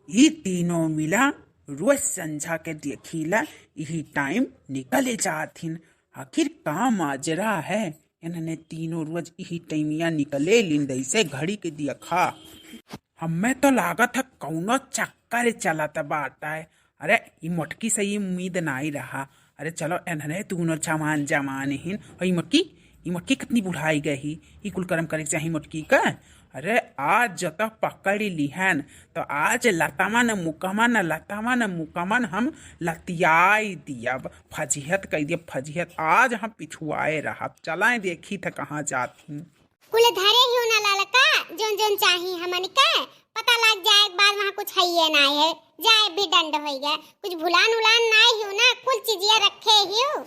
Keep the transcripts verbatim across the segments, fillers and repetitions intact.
ई तीनों मिला रोज संझा के देखीला, यही टाइम निकले जात हिन। आखिर का माजरा है, इन्हने तीनों रोज यही टाइमिया निकले लिन, जैसे घड़ी के देखा। हमें तो लागत है कौनो चक्कर चलत बाटा है। अरे, ई मोटकी से ई उम्मीद नाई रहा। अरे चलो, एन्हने दूनो जवान जवान हिन। और ई मोटकी, ई मोटकी कितनी बुढ़ाई गई ही, ई कुल करम करे के चाही मोटकी का। अरे, आज जत पकड़ लिहन, तो आज लतमन मुकमन, लतमन मुकमन हम लतियाई दियब, फजिहत कह दियब, फजिहत। आज हम पिछुआए रहब, चलाए देखी थ कहाँ जात ही। कुल धरे हियो ना ललका, जोन जोन चाही हमन के, पता लग जाए एक बार वहाँ कुछ हइये नाय है, जाए भी डंड होई गए, कुछ भुलान उलान नाय हियो ना, कुल चीजिया रखे हियो।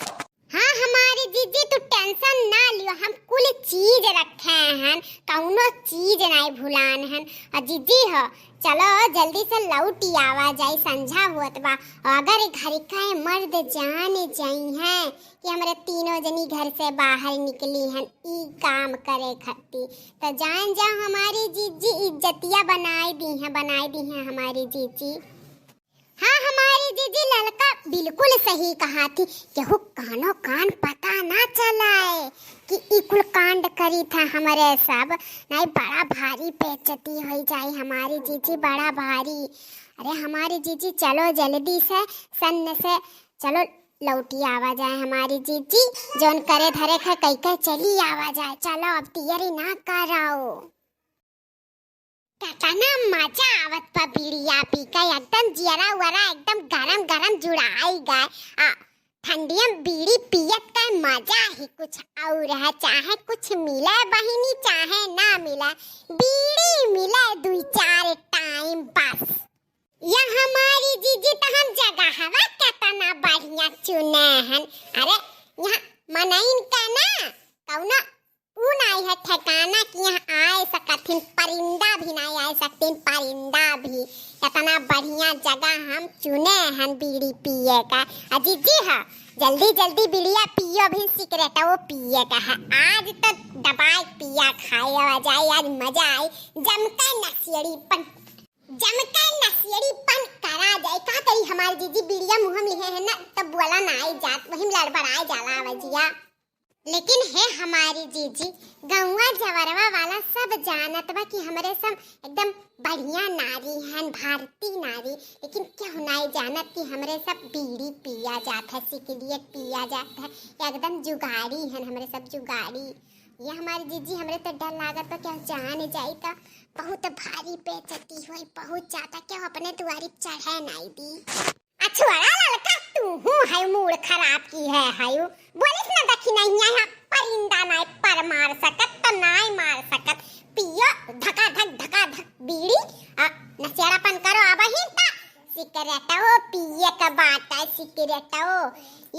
हाँ हमारी जीजी, तू टेंशन ना लियो, हम कुल चीज रखे हन, कौनो चीज नाय भुलान हन। और जीजी हो, चलो जल्दी से लौटी आवा जाई, संझा होत बा। और अगर घर का मर्द जान जाई हैं कि हमरे तीनों जनी घर से बाहर निकली हन ई काम करे खातिर, तो जान जाओ हमारी जीजी इज्जतिया बनाए दी हैं, बनाए दी हैं हमारी जीजी। हाँ हमारी जीजी ललका बिल्कुल सही कहा थी, केहू कानो कान पता ना चलाए कि ई कुल कांड करी था हमरे सब, नहीं बड़ा भारी बेइज्जती होई जाई हमारी जीजी, बड़ा भारी। अरे हमारी जीजी चलो जल्दी से सन्न से चलो लौटी आवा जाए हमारी जीजी, जौन करे धरे ख कई कई चली आवा जाए, चलो अब तियरी ना कराओ। केतना मजा आवत बा बीड़िया पी के, एकदम जियरा उयरा एकदम गरम गरम जुड़ाई गए। आ, ठंडिया में बीड़ी पियत का मजा ही कुछ और है, चाहे कुछ मिले बहिनी चाहे ना मिले, बीड़ी मिले दुई चार टाइम बस। या हमारी जीजी तो हम जगहवा केतना बढ़िया चुने हन। अरे यहाँ मनइन का ना कौनो ऊ नाई है ठिकाना कि यहाँ आए सकत हिन, परिंदा भी नाई आए सकतिन, परिंदा भी। इतना बढ़िया जगह हम चुने हन बीड़ी पिए का। आ जीजी ह, जल्दी जल्दी बीड़िया पियो, भी सिगरेटवो पिए का है। आज तो दबाए पिया खाए जाए, आज मजा आई। जमके नशेड़ीपन, जमके नशेड़ीपन करा जाए। का करी हमार जीजी बीड़िया मुँह में लिहे है ना, तब बोला ना आई जात, वही में लड़बड़ाए जाला आवाजिया। लेकिन हे हमारी जीजी, गौवा जवरवा वाला सब जानत बा कि हमरे सब एकदम बढ़िया नारी हन, भारती नारी, लेकिन केहू नाई जानत कि हमरे सब बीड़ी पिया जात है, सिगरेट पिया जात है, एकदम जुगाड़ी हन हमरे सब जुगाड़ी। ये हमारी जीजी, हमरे तो डर लागत बा कि हम जान जाई तो बहुत भारी बेइज्जती होई, बहुत ज्यादा, केहू अपने दुआरी चढ़े नाई दी। अछुआरा ललका, तू हूँ है मूड खराब की है, है बोलिस ना, देखी नहीं है, परिंदा नाय पर मार सकत, तो नाय मार सकत। पियो धका धक, धका धक बीड़ी, आ, नशेड़ापन करो अब ही ता। सिगरेटो पिए के बात है, सिगरेटो।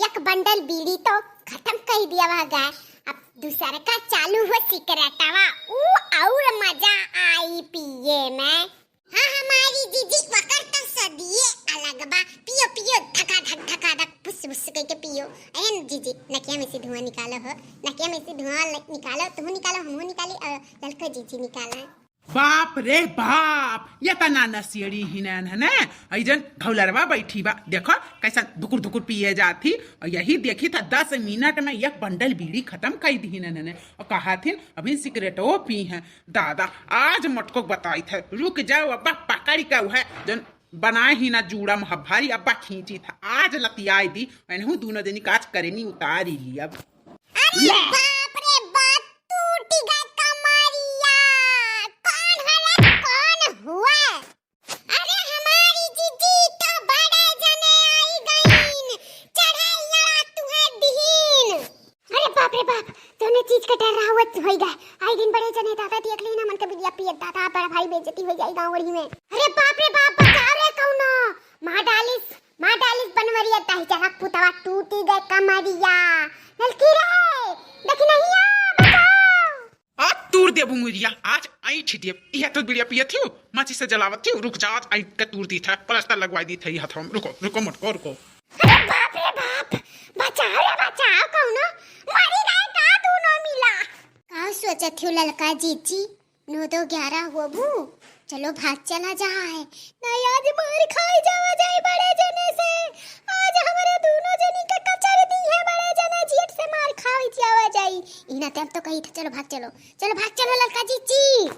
एक बंडल बीड़ी तो खत्म कर दिया हुआ गया, अब दूसर का चालू हो सिगरेटवा, ऊ और मजा आई पिए में। हाँ, हमारी जीजी, वकर तो सदिये अलग बा। पियो, पियो, धका धक, धका धक, फुस फुस कइके पियो। अयन जीजी, नकिया में से धुआं निकालो हो, नकिया में से धुआं ल-, निकालो, तुहू निकालो, हमहू निकाली, और ललको जीजी निकाला। बाप रे बाप, ये तना नशेड़ी ही नैन है ने। अइजन घौलरवा बैठी बा, देखो कैसन धुकुर धुकुर पिए जात ही। और यही देखी था, दस मिनट में एक बंडल बीड़ी खत्म कर दी नैन ने। और कहा थी, अभी सिगरेटो पी हैं। दादा, आज मटको बताई थे, रुक जाओ, अब पकड़ के उहे जन बनाए ही ना जूड़ा में हभारी, अब खींची था, आज लतियाई दी, एनहू दूनो जनी काज करेनी उतारी ली अब। अरे ले। बाप रे बाप, टूटी गए कमरिया। कौन हला, कौन हुआ? अरे हमारी जीजी तो बड़े जने आई गईन, चढ़ैया तुहे दीन। अरे बाप रे बाप, जौने चीज के डर रहा हुआ होई गए। आई दिन बड़े जने दादा देख लेना मन के बिलिया पियत दादा, बड़ा भारी बेइज्जती हो जाई गाँव वही में। अरे बाप रे बाप, बचाओ रे कौनो। मार डालिस, मार डालिस बनवरिया ताही चरक पुतवा टूटी गए कमरिया। ललकी रे, देखी नहीं आ, बचाओ। आज तूर देबू मुरिया, आज ऐंठ देब। इहे तो बीड़िया पियत हियो, माचिस से जलावत हियो, रुक जा, आज ऐंठ के तूर दीत है, प्लास्टर लगवाई दीत है, ई हथवा में। रुको, रुको, मटको, रुको। अरे बाप रे बाप, बचाओ रे बचाओ, कौनो मरी गए का दूनो मिला। का सोचत हियो ललका जीजी, नौ दो ग्यारह होबू, चलो भाग चला जा है, नहीं आज चलो भाग चलो, चलो भाग चलो ललका जीजी।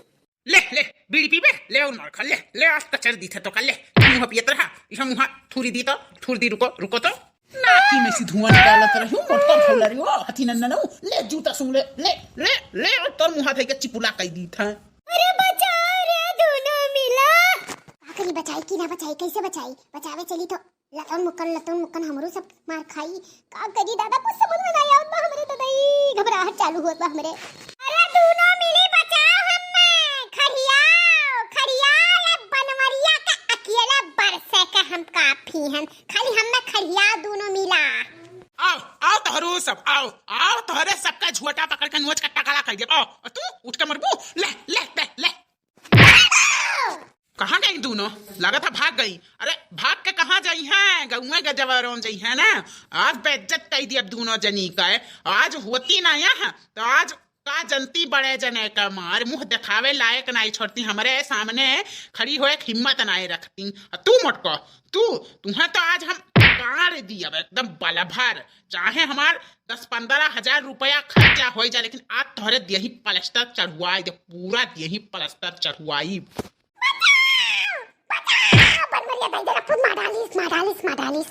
ले ले, बीड़ी पीबे, ले और मार खा, ले ले, आज कचर दी थे तो कर ले। मुँह पियत रहा, इहा मुँह थूरी दी तो, थूर दी, रुको रुको तो। नाकी में से धुआं निकालत रही हूँ, मोटका भौला रही हो, हथी नन्ना नू। ले जूता सुन ले, ले ले ले, और तोर मुँह धई के चिपुला कई दी था। अरे बचाओ रे दोनों मिला। का करी, बचाई कि ना बचाई, कैसे बचाई? बचावे चली तो लतौन मुक्कन, लतौन मुक्कन हमरो सब मार खाई। का करी दादा, कुछ समझ में नहीं आवत बा हमरे ददाई, घबराहट चालू होत बा हमरे। अरे दोनों मिली बचाओ हम्मे, खड़ियाओ, खड़ियाओ, ये बनवरिया के अकेला बरसे के हम काफी हन, खाली हम्मे खड़ियाओ दोनों मिला। आओ, आओ तोहरो सब, आओ, आओ तोहरे सबका झोटा पकड़ के नोच के टकला कर देब। आओ, तू उठ के मरबू, ले, ले, ले, ले। कहाँ गई दोनों? लागत है भाग गई। अरे भाग के कहाँ जाई हैं? गौवे गजवारों जाई हैं ना। आज बेइज्जत कर दिया दोनों जनी का है। आज होती ना यहाँ तो आज का जनती बड़े जने का मार, मुँह दिखावे लायक नाई छोड़ती, हमरे सामने खड़ी होए के हिम्मत नाई रखती। आ तू मोटको, तू, तुहें तो आज हम गाड़ दिया एकदम बलभर, चाहे हमार दस पन्द्रह हजार रुपया खर्चा हो जा, लेकिन आज तोहरे देही प्लास्टर चढ़वाई दे, पूरा देही प्लास्टर चढ़वाई। बचाओ! बचाओ! बनवरिया दाई जरा खुद मार डालिस, मार डालिस, मार डालिस।